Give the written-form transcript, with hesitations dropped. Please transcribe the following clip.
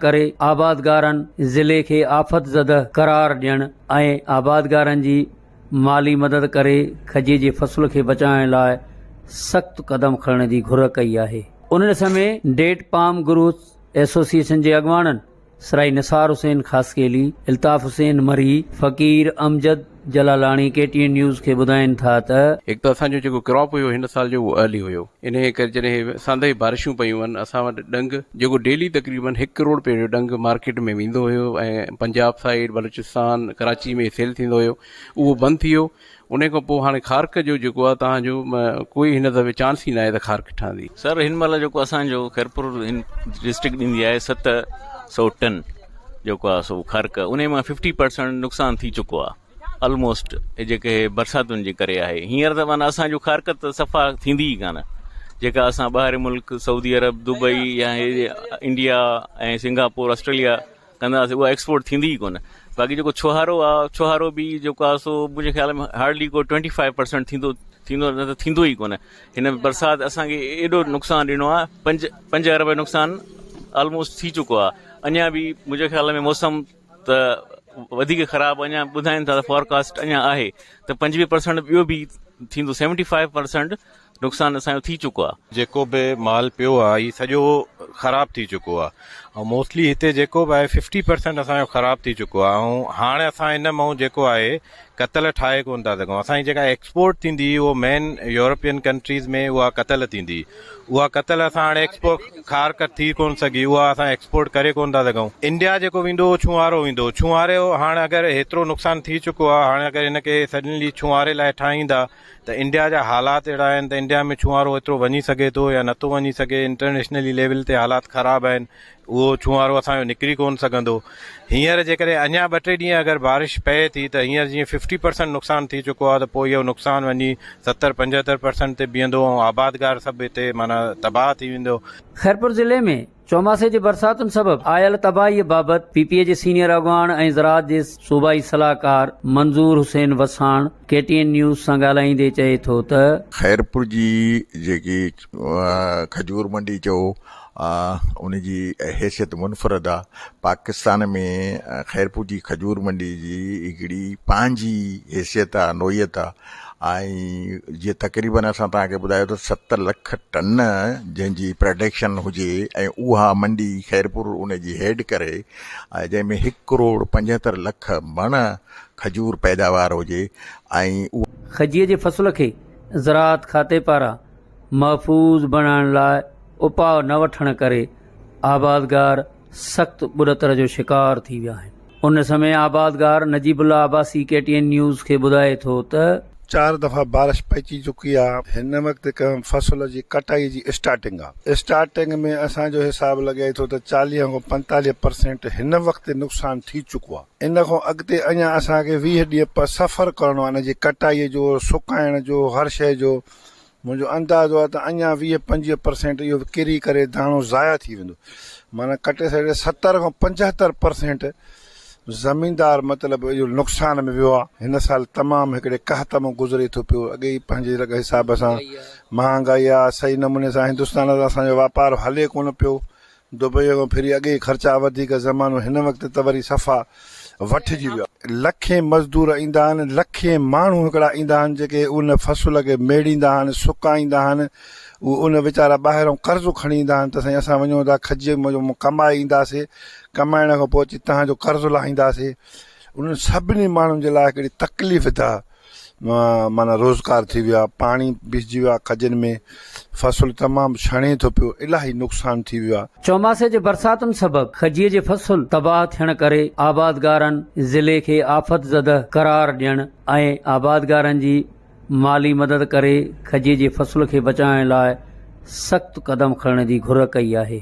ڪري آبادگارن ضلعي کي آفت زده قرار ڏيڻ ۽ آبادگارن جي مالي مدد ڪري کجي جي فصل کي بچائڻ لاء سخت قدم کڻڻ جي گهر ڪئي آهي. ان ڏس ۾ ڊيٽ پام گروٿ ايسوسيئيشن جي اڳواڻن Sarai Nisar Hussain Khaskheli, Altaf Hussain Marri, Faqir Amjad Jalalani K T N news کي ٻڌائين ٿا ته. هڪ ته اسان جو جيڪو ڪراپ هيو هن سال جو اهو ارلي هيو انهيء ڪري جڏهن ساندهه بارشون پيون آهن اسان وٽ ڏنگ جيڪو ڊيلي تقريبن هڪ ڪروڙ رپئي جو ڏنگ مارڪيٽ ۾ ويندو هيو ۽ پنجاب سائيڊ بلوچستان ڪراچي ۾ سيل ٿيندو هيو اهو بند ٿي ويو انهي کان پوء هاڻي کارڪ جو جيڪو آهي توهان جو ڪوئي هن دفعي چانس ئي ناهي ته کارڪ ٺهندي. سر هن مهل جيڪو اسان جو خيرپور هن ڊسٽرڪٽ ڏيندي آهي 700 ٽن جيڪو آهي سو کارڪ انهي مان ففٽي پرسنٽ نقصان ٿي چڪو آهي الموسٽ جيڪي برساتن جي ڪري آهي هينئر ته معنيٰ اسان جو کارڪ ته صفا ٿيندي ئي ڪانه جيڪا اسان ٻاهرين ملڪ سعودي عرب دبئي يا هي انڊيا ۽ سنگاپور آسٽريليا ڪندا هئاسين اها ايڪسپورٽ ٿيندي ئي ڪونه باقي جيڪو ڇوهارو آهي ڇوهارو به جيڪو آهي سو منهنجي خيال ۾ هارڊلي ڪو ٽوئنٽي فائيو پرسنٽ ٿيندو ٿيندو نه ته ٿيندو ئي ڪونه هن برسات اسان کي ايڏو نقصان ڏنو آهي پنج پنج ارب نقصان آلموسٽ ٿي چڪو آهي اڃا به منهنجي خيال ۾ موسم ته وڌيڪ خراب اڃا ٻڌائين ٿا ته فورڪاسٽ اڃا آهي ته 25 پرسنٽ ٻيو به ٿيندو 75 پرسنٽ نقصان اسان جو ٿي چڪو آهي. جيڪو به مال پيو آهي هي سڄو خراب ٿي چڪو آهي ۽ موسٽلي هتي جيڪو به آهي ففٽي پرسنٽ اسان جو خراب ٿي چڪو آهي ۽ هاڻ اسان ان مئون جيڪو آهي ڪتل ٺاهي ڪون ٿا سگهون اسان جي جيڪا ايڪسپورٽ ٿيندي اهو مين يورپين ڪنٽريز ۾ اها ڪتل ٿيندي اها ڪتل اسان هاڻي ايڪسپورٽ کارڪ ٿي ڪون سگهي اها اسان ايڪسپورٽ ڪري ڪون ٿا سگهون انڊيا جيڪو ويندو اهو ڇونهارو ويندو ڇونهاري هاڻ اگر هيترو نقصان ٿي چڪو آهي هاڻ اگر هن کي سڊنلي ڇونهاري لاء ٺاهيندا ته انڊيا جا حالات اهڙا آهن ته انڊيا ۾ ڇونهارو ايترو وڃي سگهي ٿو يا نٿو وڃي سگهي انٽرنيشنلي ليول تي حالات خراب آهن اهو ڇونهارو اسان جو نڪري ڪونه سگهندو. هينئر جيڪڏهن اڃا ٻه ٽي ڏينهن اگر بارش پئي ٿي ته هينئر جيئن ففٽي پرسنٽ نقصان ٿي چڪو آهي ته پوء اهو نقصان وڃي ستر پنجهتر پرسنٽ تي بيهندو ۽ آبادگار سڀ هتي معنيٰ تباهه ٿي ويندو. خيرپور ضلعي ۾ چوماسي جي برساتن سبب آيل تباهي بابت پي پي اي جي سينيئر اڳواڻ ۽ زراعت جي صوبائي صلاحڪار Manzoor Hussain Wassan K T N news سان ڳالهائيندي چئي ٿو ته. خيرپور جي جيڪي کجور منڊي چئو ان جي حيثيت منفرد آ. پاڪستان ۾ خيرپور جي کجور منڊي جي هڪڙي پنهنجي حيثيت آ، نوعيت آ ۽ جيئن تقريبن اسان توهان کي ٻڌايو ته ست لک ٽن جنهن جي پراڊڪشن هجي ۽ اها منڊي خيرپور ان جي هيڊ ڪري ۽ جنهن ۾ هڪ ڪروڙ 75 لک مڻ کجور پيداوار هجي ۽ کجيء جي فصل کي زراعت کاتي پاران محفوظ بڻائڻ لاء اپاء نه وٺڻ ڪري آبادگار سخت ٻڏتر جو شڪار ٿي ويا آهن. ان سمي آبادگار Najib Ullah Abbasi K T N news کي ٻڌائي ٿو ته. چار دفعا بارش پئجي چڪي آ. هن وقت ڪنهن فصل جي ڪٽائي جي اسٽارٽنگ آ. اسٽارٽنگ ۾ اسان جو حساب لڳي ٿو ته 40 کان 45 پرسينٽ هن وقت نقصان ٿي چڪو آ. ان کان اڳتي اڃا اسان کي 20 ڏينهن پ سفر ڪرڻو آ ان جي ڪٽائي جو، سڪائڻ جو، هر شيء جو. منهنجو اندازو آهي ته اڃا 20 25 پرسينٽ اهو ڪري ڪري داڻو ضايع ٿي ويندو معنيٰ ڪٽي سٽي 70 کان 75 پرسينٽ زميندار مطلب اهو نقصان ۾ ويو آهي هن سال تمام هڪڙي قحط مان گذري ٿو پيو اڳي ئي پنهنجي لڳ حساب سان مهانگائي آهي صحيح نموني سان هندستان سان اسان جو واپار هلي ڪونه پيو دبئيء کان ڦري اڳي ئي خرچا وڌيڪ زمانو هن وقت ته وري صفا وٺجي ويو آهي. لکين مزدور ايندا آهن، لکين ماڻهو هڪڙا ايندا آهن جيڪي ان فصل کي ميڙيندا آهن، سڪائيندا آهن، اهي ان ويچارا ٻاهرئون قرض کڻي ايندا آهن ته سائين اسان وڃون ٿا کجيء مان ڪمائي اينداسي، ڪمائڻ کان پوء اچي توهان جو قرض لاهينداسي. انهن سڀني ماڻهن جي لاء هڪڙي تڪليف ده معنيٰ روزگار ٿي ويو آهي، پاڻي بيهجي ويو آهي کجين ۾، فصل تمام ڇڻي ٿو پيو، الاهي نقصان ٿي ويو آهي. چوماسي جي برساتن سبب کجيء جي فصل تباهه ٿيڻ ڪري آبادگارن ضلعي کي آفت زده قرار ڏيڻ ۽ آبادگارن جي مالي مدد ڪري کجيء جي فصل کي بچائڻ لاء سخت قدم کڻڻ جي گهر ڪئي آهي.